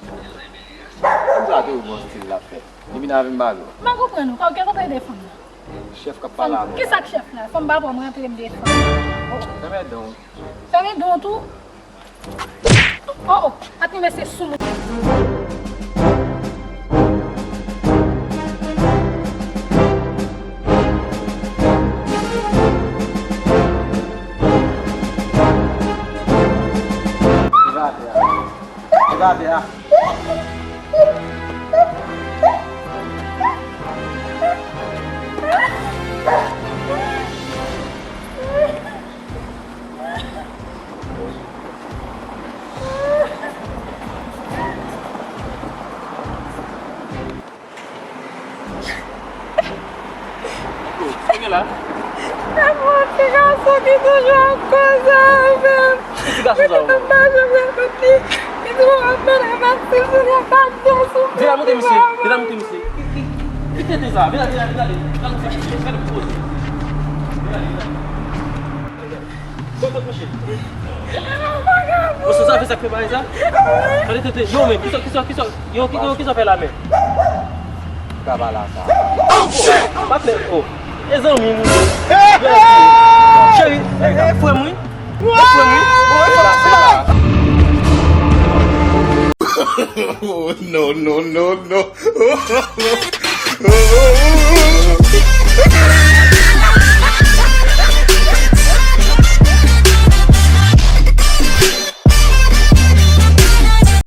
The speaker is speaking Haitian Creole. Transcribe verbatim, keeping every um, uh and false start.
Fanm sa toujou gon stil l ap fè. Li vin avè m balo. M pa konprann ou. Kòman w ap pale de fanm nan? Chèf k ap pale avè m. Kisa k chèf la? Fanm pa bon, m rantre m defann. Fèmen don. Fèmen don tou? Oh, oh, ak mesye sou moun. Li pa atè a. Li pa atè a. Sa gen la? Se yon ti gason ki toujou ap koze avè m. Ki ti gason sa yo? Mwen pa janm rakonte li. Li toujou ap pale avèk ti sou li ap ap fè sou. Vin la montre misye. Vin la montre misye. Ki, ki, ki tete sa? Vin la, vin la, vin la. Vin la, vin la, vin la, vin la. Sou sa fè sa k fè bagay sa? Gade tete, yo menm, kisa, kisa, kisa, yo, yo, kisa fè la menm? Ou ka pale a sa. Pa fè, oh. E zanmi m ou ye. Cheri, e, e frè m wi. E frè m wi. Oh, no, no, no, no.